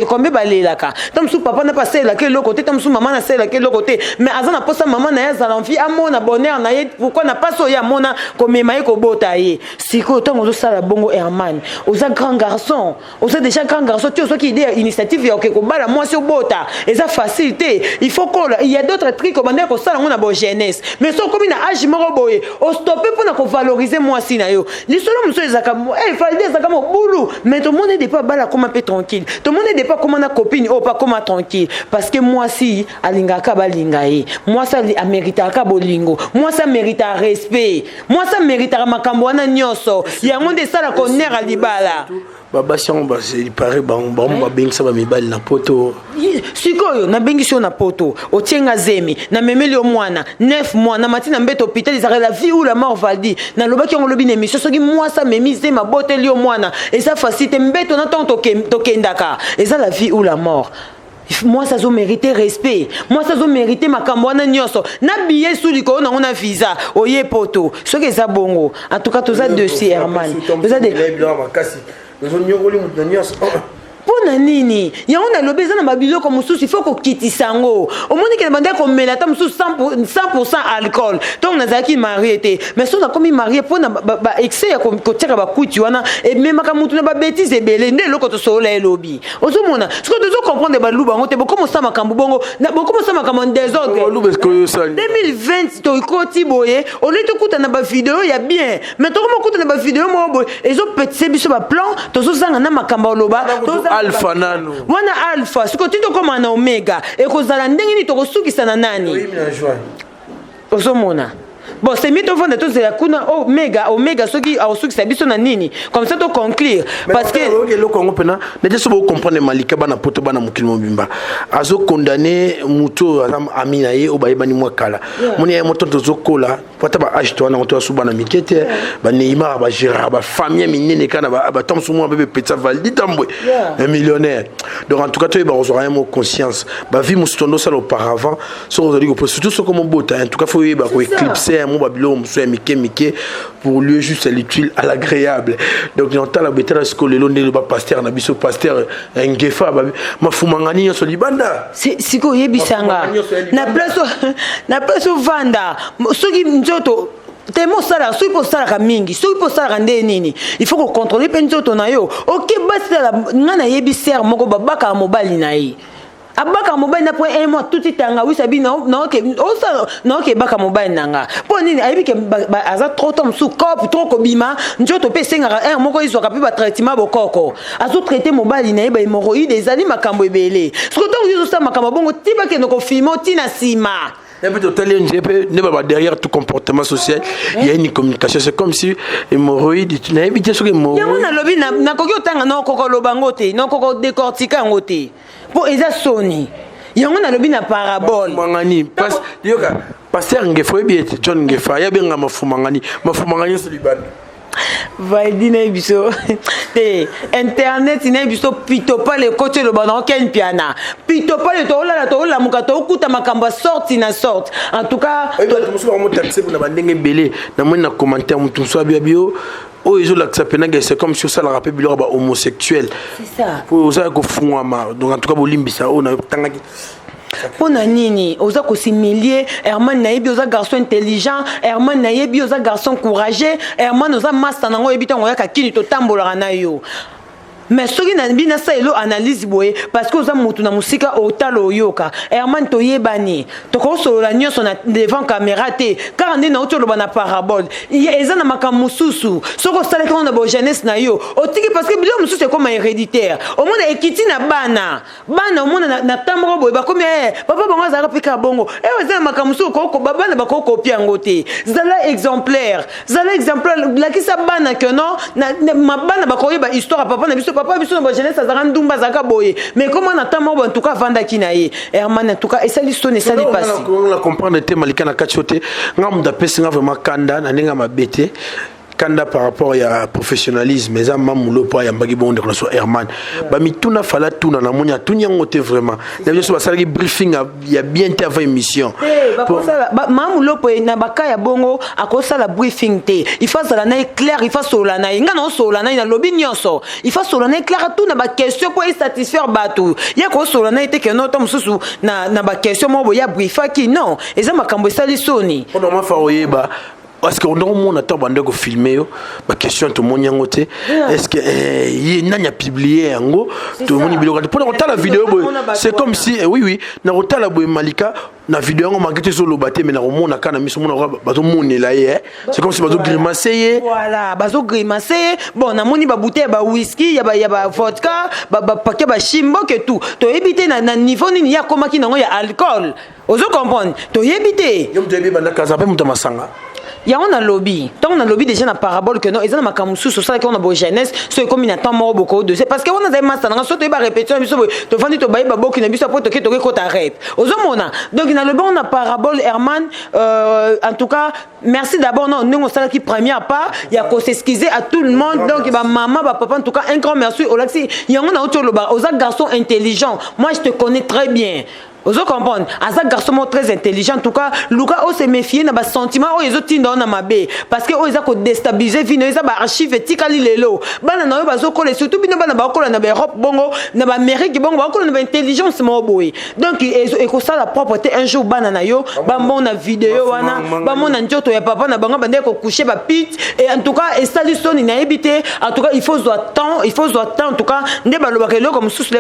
combien balelaka. Ta mosusu papa na mpe asalelaka eloko te, ta mosusu mama na asalelaka eloko te, mais aza na mposa mama na ye azala envie, amona bonheur na ye. Pourquoi na mpasi oyo amona komema ye, kobota ye? Sikoyo ntango ozosala bongo, Herman, oza grand garçon, oza déjà grand garçon ti ozwaki idée ya initiative ya oke kobala mwasi, obota, eza facile te. Il faut kola, il y a d'autres trucs obandaki kosala yango na bojeunesse, mais so okomi na age moko boye, ostoppe mpona kovaloriser mwasi na yo. Lisolo mosusu ezalaka Valdi, ezalaka mobulu, mais tomoni depuis abala akoma mpe tranquille, tomoni depuis akoma na copine oyo mpe akoma tranquille, parce que mwasi alingaka balinga ye, mwasi améritaka bolingo, mwasi améritaka respect, mwasi améritaka makambo wana nyonso. Yango nde esalaka honneur ya libala. Babasi yango basepare bango, bango babengisa bamibali na Poto. Sikoyo nabengisi yo na Poto, otienga zemi, namemeli yo mwana 9 mois, namati na mbeto hôpital, ezalaka la vie ou la mort. Valdi, nalobaki yango lobi na émission, soki mwasi amemi zemi, aboteli yo mwana, eza facile te. Mbeto na ntango tokendaka, eza la vie ou la mort. Mwasi azomérite respect, mwasi azomérite makambo wana nyonso na billet su likolo nango na visa oye Poto. Soki eza bongo, en tout cas toza dossier, Herman, toza de Makasi ozonyokoli moto na nyonso. Mpo na nini yango nalobi? Eza na babiloko mosusu, il faut kokitisa yango. Omoni ke na bandaki komela ata mosusu 100 alcool ntongo nazalaki marié te, mais so nakomi marié, mpo na baexcès ya kotiaka bakuti wana ememaka mutu na babêtises ebele. Nde eloko tosolola elobi, ozomona sikoyo tozocomprendre baluba yango te. Bokomosala makambo bongo, bokomosala makambo en désordre. 2020 tokoti boye, olie tokuta na bavideo ya bien, mais tokoma na bavideo moko boye ezopetise biso baplan, tozozanga na makambo oloba. Alpha nanu. Wana alpha, sikoyo ti tokóma na omega, ekozala ndenge nini? Tokosukisa na nani? Ozomona, bon, c'est mieux tovanda, tozela kuna omega. Omega soki akosukisa biso na nini, comme ça toconclure, parce que Eloko yango mpena nete so bocomprendre Malika, bana Poto, bana mokili mobimba, azokondane motu oyo aza ami na ye oyo bayebani mwa kala. Moni ye moto tozokola po ata baage to wana ngo toyasu bana mike te. Baneymar bagéraka bafamille minene kaka na bato mosusu, mwa bebe petsa Valdi Tambwe, un millionnaire. Donc en tout cas toyeba kozwaka ye mo conscience. Bavie mosusu tondo osala auparavant, soki ozali kopo, surtout soki omobota, en tout cas faut oyeba koéclipse yango, babiloko mosusu ya mike mike pour lieu juste l'utile à l'agréable. Donc natala betala sikoyo lelo nde bapasteur na biso, pasteur Ngefa, mafumangani nyonso libanda. Sikoyo oyebisanga na place ovanda, soki nzoto temo osalaka, soki mpo osalaka mingi, soki mpo osalaka nde nini, il faut kocontrôler mpe nzoto na yo. Oke basi, tala, ngai nayebi sere moko babakaka mobali na ye, abaka mobali na po un mois tuti tangawisi, abi naoke ebaka mobali na nga. Mpo nini? Ayebi ke aza trop to mosusu cope trop kobima, nzoto mpe esengaka heure moko ezwaka mpe batraitement bokoko. Azotraite mobali na ye, bahémorroïde, ezali makambo ebele. Soki ntango yo ozosala makambo bongo, ti bakende kofilme oti na nsima. Et puis totali nje mpe nde baba derrière tout comportement social, il y a une communication. C'est comme si hémorroïde, nayebi te soki Yango nalobi, nakoki otanga, nakoka oloba yango te, nakoka odécortiquer yango te, mpo eza soni. Yango nalobi na parabole. Mafumangani, yoka pasteur Ngefa, oyebi ete John Ngefa ayabenga mafumangani, mafumangani nyonso libanda. Valdi, nayebi biso te, internet nayebi biso pitopale ekoti, eloba na oken piana pitopale, toolala, toolamuka, tookuta makambo ya sorte na sorte, en tout cas. Bato mosusu bakomotakise na bandenge ebele. Namoni na commentaire motu mosusu abi yo oyo ezolakisa mpenake, c'est comme si osalaka mpe biloko ya bahomosexuel po ozala kofungwama. Donc en tout cas bolimbisa oyo natangaki. Mpo na nini oza kosimilie? Herman, nayebi oza garçon intelligent. Herman, nayebi oza garçon courageux. Herman, oza master nango, oyebi ntango oyaka kini, totambolaka na yo. Mais soki nabi nasala elo analyse boye, parce que oza motu na mosika, otala oyoka. Herman, toyebani, tokosolola nyonso na devant caméra te. Kaka nde nauti oloba na parabole, eza na makambo mosusu soki osalaki yango na bojeunesse na yo, otiki, parce que biloko mosusu ekóma héréditaire. Omona ekiti na bana, bana omona na temps moko boye bakomi papa bango azalaka mpe kaka bongo. Eyo eza na makambo mosusu bana bakokopia yango te. Zala exemplaire, zala exemplaire, lakisa bana ke non, bana bakoyeba histoire ya papa na biso. Papa biso na bajeunesse azalaka ndumba, azalaka boye, mais koma na temps moko boye, en tout cas avandaki na ye. Herman, en tout cas esali soni, esali pasi. Na comprendre te, Malika, na kati yo te. Nga moto apesi nga vraiment kanda na ndenge ya mabe te, kanda par rapport ya professionnalisme, eza mamulo mpo ayambaki bongo ndeko na so Herman. Bamituna fala tuna, namoni atuni yango te. Vraiment, na biso basalaki briefing ya bien te avant émission. Mamulo mpo na baka ya bongo akosala briefing te. Il faut azala na ye clair, il faut asolola na ye. Nga na osolola na ye, nalobi nyonso. Il faut asolola na ye clair, atuna baquestion mpo esatisfaire bato. Ye kosolola na ye te keno ta mosusu na baquestion moko boye abriefaki. Non, eza makambo esali soni. Mpo normalement fa oyeba, parce que ndenge omona ntango bande kofilme yo, baquestion tomoni yango te. Est ce que ye nani apublie yango? Tomoni biloko te mpona kotala video boye, c'est comme si oui, na kotala boye, Malika, na video yango manke te, ezoloba te, mais na komona kaka na miso, mona bazomonela ye, c'est comme si bazogrimace ye. Voilà, bazogrimace ye. Bon, namoni babouteille ya bawhisky, ya bavodka, bapaquet bashimboke, tout. Toyebi te na niveau nini ye akomaki nango ya alcool. Ozo comprendre? Toyebi te. Yo moto oyebi, bandaka aza mpe moto ya masanga. Yango nalobi, ntango nalobi déjà na parabole ke non, eza na makambo mosusu osalaki wana bo jeunesse, so ekomi na temps moko boko dossier, parce que wana azali masa nanga. So toyeba répétition na biso boye, tovandi, tobayi baboki na biso, apo toke kota rep. Ozomona? Donc nalobi yango na parabole. Herman, en tout cas merci d'abord non ndenge osalaki première pas ya kos'excuser à tout le monde, donc bamama, bapapa, en tout cas un grand merci. Olakisi yango nauti oloba, oza garçon intelligent. Moi, je te connais très bien. Ozo comprendre? Aza garçon moko très intelligent. En tout cas luka ose méfier na basentiment oyo ezotinda yo na mabe, parce que oyo eza kodestabilize vie na yo. Eza baarchive etikali lelo, bana na yo bazokola, surtout bino bana bakola na baEurope bongo, na baAmérique bongo, bakola na baintelligence moko boye. Donc ekosala propre te un jour bana na yo bamona video wana, bamona nzoto ya papa na bango bandeki kocoucher bapite. Et en tout cas esali soni, nayebi te. En tout cas il faut zwa temps, il faut zwa temps. En tout cas nde balobaka eloko mosusu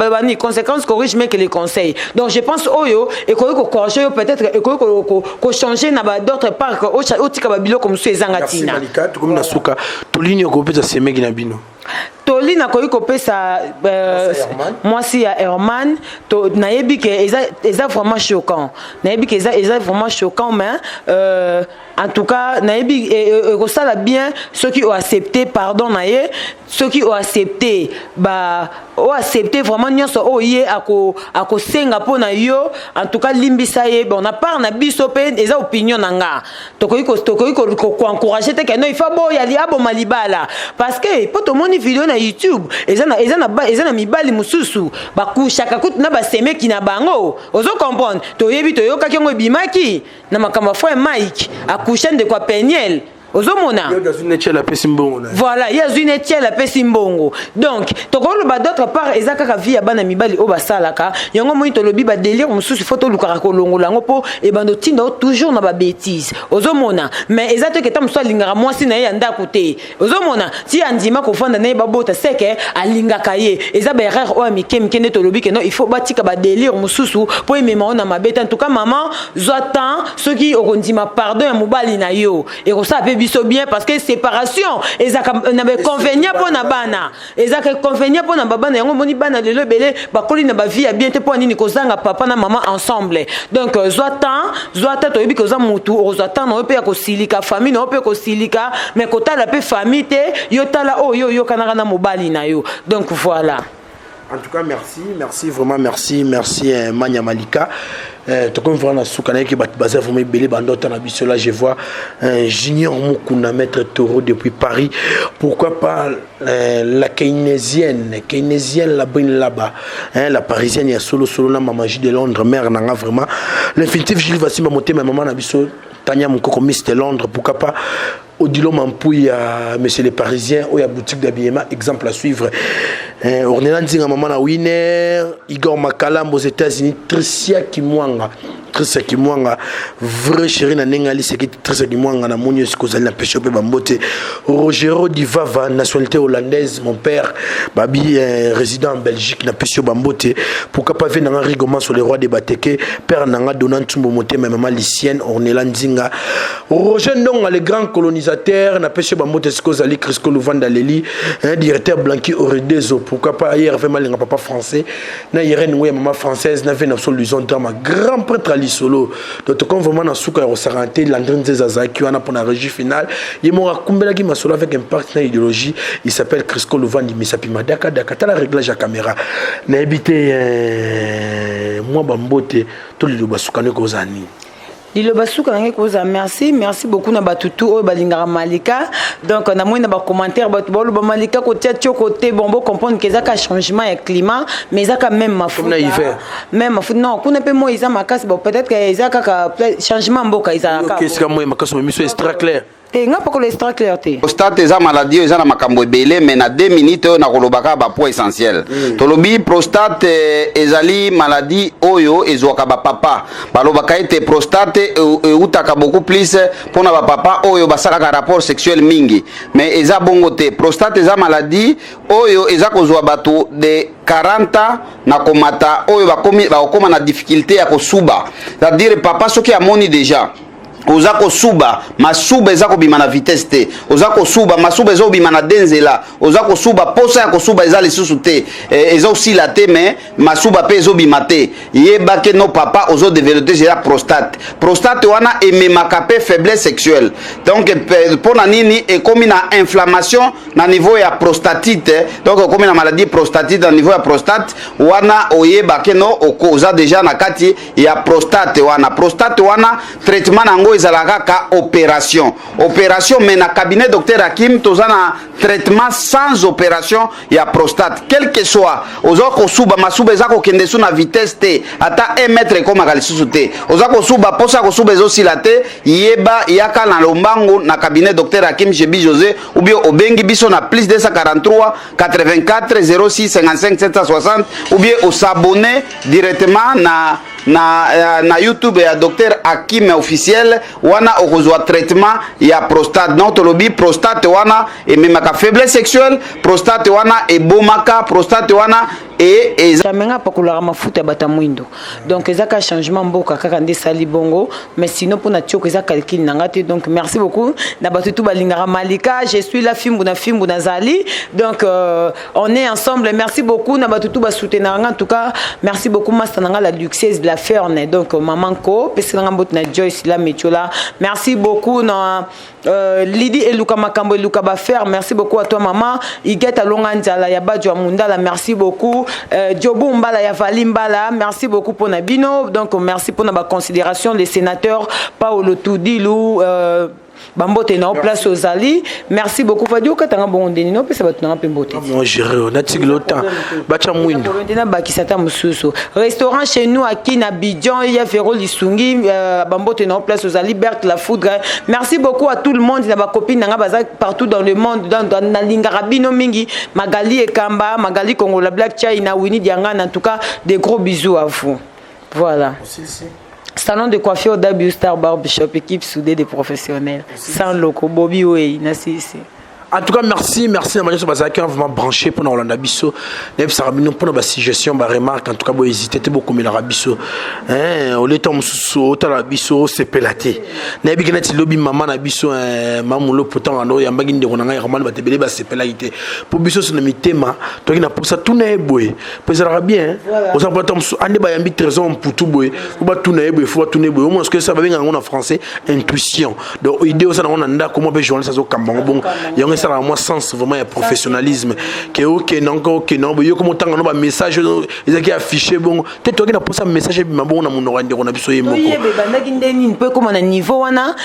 bani, conséquence corrige mieux que les conseils. Donc je pense oyo ekoki kocorriger yo, peut-être ekoki kochanger na d'autres part, otika babiloko mosusu ezanga ntina. Tokomi na suka. Tolini okopesa semeki na bino? Toli nakoki kopesa mwasi ya Herman, nayebi ke eza vraiment choquant, nayebi ke eza vraiment choquant, mais en tout cas nayebi ekosala bien soki oaccepte pardon na ye, soki oaccepte ba oaccepte vraiment nyonso oyo ye akosenga mpo na yo. En tout cas limbisa ye. Bon, na part na biso mpe eza opinion na nga, tokoki koencourage te ke non, il faut boya aboma libala, parce que mpo tomoni video na YouTube, eza na mibali mosusu bakushaka kutu na basemeki na bango. Ozo comprendre? Toyebi, toyokaki yango, ebimaki na makambo ya frère Mike, akusha ndeko ya Peniel. Ozomona? Apesi mbongo. Voilà, ye azwi netiel, apesi mbongo. Donc tokoloba d'autre part eza kaka vie ya bana mibali oyo basalaka yango. Moi tolobi badélire mosusu, faut tolukaka kolongola yango, mpo ebanda otinda yo toujours na babêtise. Ozomona? Mais eza te keta mosusu alingaka mwasi na ye ya ndako te. Ozomona? Ti andima kofanda na ye, babota, seke alingaka ye. Eza baerreur oyo ya mike mike nde tolobi ke non, il faut batika badélire mosusu mpo emema oyo na mabe te. En tout cas maman, zwa temps. Soki okondima pardon ya mobali na yo, ekosala mpe biso bien, parce que séparation ezalaka na bainconvénient mpo na bana, ezalaka inconvénient mpo na babana. Yango omoni bana lelo ebele bakoli na bavie ya bien te. Mpo nini? Kozanga papa na mama ensemble. Donc zwa temps, zwa temps. Toyebi ke oza motu, okozwa temps na yo mpe ya kosilika, famille na yo mpe kosilika, mais kotala mpe famille te. Yo tala oyo oyokanaka na mobali na yo. Donc voilà. En tout cas, merci, merci, vraiment merci, merci, Mania Malika. Tokomi vraiment na suka. Nayeki bato baza vraiment ebele bandota na biso. Là, je vois Junior Mukuna, maître taureau depuis Paris. Pourquoi pas la keynésienne, keynésienne, la brine là-bas, hein, la parisienne ya solo solo na Mama J de Londres, mère nanga, vraiment l'infinitif Gilles Vasimba motema, mama na biso Tania Mokoko, Miss de Londres. Pourquoi pas Odilo Mampouy, monsieur les Parisiens, oyo boutique d'habillement, exemple à suivre. Ornella Nzinga, maman na Winner, Igor Makalam aux États-Unis, Tricia Kimwanga, Trista Kimwanga, vrai chéri na ndenge aliseki. Trista Kimwanga, namoni yo esika ozali, na pesi yo mpe bambote. Rogero Divava, nationalité hollandaise, mon père babi, résident en Belgique, na pesi yo bambote. Pourquoi pas ve nanga Rigoman sur le roi de Bateke, père nanga Dona Ntumbo Motema, mama Licienne Ornella Nzinga. Roger Ndonga, le grand colonisateur, na pesi yo bambote esika ozali. Crisco Luvanda Leli, hein, directeur Blanqui Oredezo. Pourquoi pas Hervé Malenga, papa français, na Irène Ngoya, mama française, na ve na biso Luison Drama, grand prêtre lisolo. Donc tokomi vraiment na suka ya kosakana te. Landry Nzeza azalaki wana mpona régie finale, ye moko akumbelaki masolo avec impact na idéologie. Il s'appelle Crisco Luvandi Misapi Madaka Daka. Tala réglage ya caméra, nayebi te, mwa bambote to liloba suka ndeko kozala nini? Liloba suka nange kozala merci, merci beaucoup na bato tu oyo balingaka Malika. Donc namoni na bacommentaire bato baloba Malika kotia tioko te. Bon, bocomprendre ke eza ka changement ya climat, mais eza ka même mafuta. Na hiver. Même mafuta, non, kuna mpe moi eza makasi. Bon, peut-être que eza kaka changement mboka ezalaka. Esika moi makasi, miso extra clair. Te, nga pakolo extra clair te. Prostate eza maladie oyo eza na makambo ebele, mais na 2 minutes oyo nakolobaka bapoint essentiel. Tolobi prostate ezali maladie oyo ezwaka bapapa. Balobaka ete prostate eutaka beaucoup plus mpona bapapa oyo basalaka rapport sexuel mingi, mais eza bongo te. Prostate eza maladie oyo eza kozwa bato de 40 ans na komata, oyo bakokoma na difficulté ya kosuba. C'est-à-dire, papa soki amoni déjà oza kosuba, masuba eza kobima na vitesse te, oza kosuba, masuba eza kobima na de nzela, oza kosuba, posa ya kosuba eza lisusu te, eza osila te, mais masuba mpe ezobima te, yeba ke no papa ozodévelopper eza prostate. Prostate wana ememaka mpe faiblesse sexuelle. Donc mpo na nini? Ekomi na inflammation na niveau ya prostatite. Donc ekomi na maladie prostatite na niveau ya prostate wana. Oyeba ke no oza déjà na kati ya prostate wana. Prostate wana, traitement na yango ezalaka kaka opération, opération. Mais na cabinet docteur Hakim, toza na traitement sans opération ya prostate. Quel que soit oza kosuba, masuba eza kokende su na vitesse te, ata 1 mètre ekomaka lisusu te, oza kosuba, posa ya kosuba ezosila te, yeba, yaka na lombangu na cabinet docteur Hakim Shebi José, ou bien obengi biso na plus 243 84 06 55 760, ou bien os'abonner directement na YouTube ya docteur Hakim officiel. Wana okozwa traitement ya prostate. Donc tolobi prostate wana ememaka faiblesse sexuelle, prostate wana ebomaka, prostate wana e eza Jamais nga apakolaka mafuta ya bato ya mwindo. Donc eza ka changement mboka kaka nde esali bongo, mais sinon mpona tioko eza calcul na nga te. Donc merci beaucoup na bato tu balingaka Malika. Je suis là, fimbu na fimbu nazali. Donc on est ensemble. Merci beaucoup na bato tu basoutenaka nga. En tout cas, merci beaucoup master na nga, la luxeuse de la ferne. Donc maman ko pesela nga mbote na Joyce la Metiola. Merci beaucoup na Lydie Eluka Makambo Eluka Bafer. Merci beaucoup à toi, maman Iget Alonga Nzala ya Badjo ya Mundala. Merci beaucoup Djobu Mbala ya Vali Mbala. Merci beaucoup pour Nabino. Donc merci pour ma considération, les sénateurs Paolo Tudilu, bambote na place ozali. Merci beaucoup Fadi okatanga bongo ndeni nopesa bato nanga mpe mbote. Moi géré natikili autant batya mwindo. Nde nabakisa ata mosusu. Restaurant chez nous aki na Abidjan ya Vero Lisungi, bambote na place ozali. Berthe la Foudre, merci beaucoup à tout le monde, na bacopine nanga baza partout dans le monde. Nalingaka bino mingi. Magali Ekamba, Magali Kongola, Black China, Winnie Diangana, en tout cas des gros bisous à vous. Voilà. Salon de coiffure W Star Barbershop, équipe soudée des professionnels. Sans locaux, Bobby Way, Nassisi. En tout cas, merci, merci na nyonso bazalaki vraiment branché mpona kolanda biso. Nayebisaka bino mpona basuggestion, baremarque, en tout cas bohésite te, bokomelaka biso oleta mosusu otala biso osepela te. Nayebi ke neti lobi mama na biso mamulo pourtant ando oyambaki ndeko na ngai Romane, bato ebele basepelaki te, mpo biso so na mitema toki na posa tuna ye boye, po ezalaka bien. Oza mpo ata mosusu ande bayambi Trésor Mputu boye, fo batuna ye boye, fo batuna ye boye. Omona soki esa babengaka yango na français intuition. Donc idée osala yango na ndako mwa mpe journaliste azokamba yango bongo, yango esalaka mwa sens vraiment ya professionnalisme ke okende yango, okende yango boye, yo komo otanga no bamessage oyo ezalaki affiché bongo te. Toyaki na posa message ebima bongo na monoko ya ndeko na biso ye moko. Toyeba ebandaki nde nini mpo ekóma na niveau wana,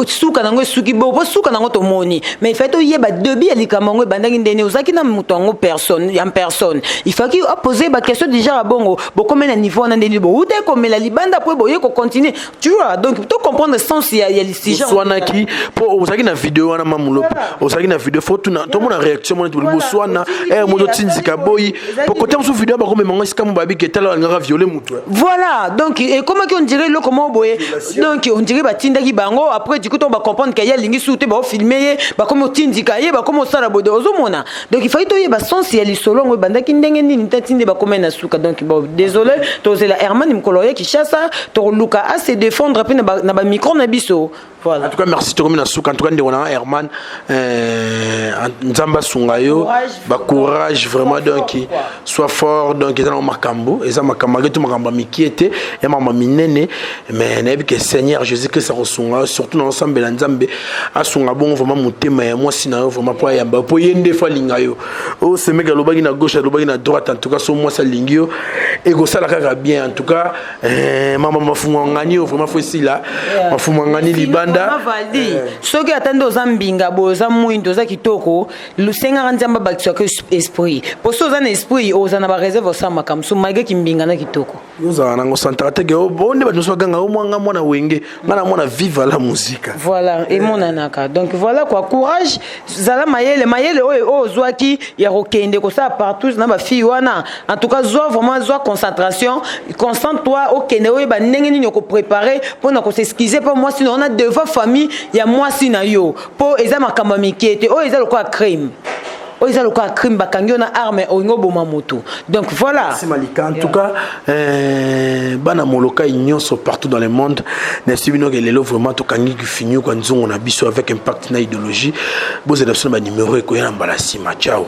suka nango esuki bo po suka nango tomoni. Mais il fallait toyeba début ya likambo yango ebandaki ndeni. Ozalaki na moto yango personne en personne, il fallait apose baquestion déjà ya bongo. Bokómi na niveau wana ndeni? Bouta ekomela libanda po boye kocontinue, tu vois? Donc to comprendre sens ya sujet. Oswanaki mpo ozalaki na video wana, mamulo, ozalaki na video. video, faut tuna tomona réaction mona liboso wana ere moto tindika boyi po kote mosusu video bakomema ngo esika mo babiki etala balingaka viole motu. Voilà, donc ekomaki on dirait eloko moko boye, donc on dirait batindaki bango. Après, du coup, to bacomprendre ke ye alingi su te, baofilme ye, bakomi otindika ye, bakomi osala boye. Ozomona, donc il fallait toyeba sens ya lisolo yango ebandaki ndenge nini, ta nde bakomi na suka. Donc bon, désolé, tozela Herman mokolo ya Kinshasa, tokoluka a se défendre mpe na bamicro na biso. Voilà. En tout cas, merci. Tokomi na suka. En tout cas, ndeko na Herman, Nzambe asunga yo, bacourage vraiment. Donc sois fort. Donc eza nango makambo, eza makambo ake to makambo ya mikie te, ya makambo ya minene, mais nayebi ke Seigneur Jésus Christ akosunga yo. Surtout na osambela Nzambe asunga bongo vraiment motema ya mwasi na yo vraiment, mpo ayamba yo, mpo ye nde fo alinga yo. Oyo semeki alobaki na gauche, alobaki na droite, en tout cas so mwasi alingi yo, ekosala kaka bien. En tout cas, mama mafungwangani oyo vraiment fo esila, mafungwangani libanda. Valdi, soki ata nde oza mbinga boye, oza mwindo, oza kitoko, lusengaka Nzambe abakisaka esprit, po so oza na esprit, oza na bareserve, osala makambo so malgré kimbinga na kitoko. Ozala nango santaka teke o nde bato nyonso baganga omwanga mwana wenge, nga na mwana Viva la Musica. Voilà, emonanaka. Donc voilà quoi, courage, zala mayele. Mayele oyo oyo ozwaki ya kokende kosala partout na bafille wana, en tout cas zwa vraiment, zwa concentration, concentre toi okende oyeba ndenge nini okoprépare mpona kos'excuser mpo mwasi na wana devant famille ya mwasi na yo, mpo eza makambo ya mike te. Oyo eza lokola crime, oyo eza lokola crime, bakangi yo na arme, olingi oboma moto. Donc voilà. Merci Malika. En tout cas, bana Molokai nyonso partout dans le monde, nasi bino ke lelo vraiment tokangi fini kwa nzongo na biso avec impact na idéologie. Bozela biso na ba numéro ekoya na mbala nsima. Ciao.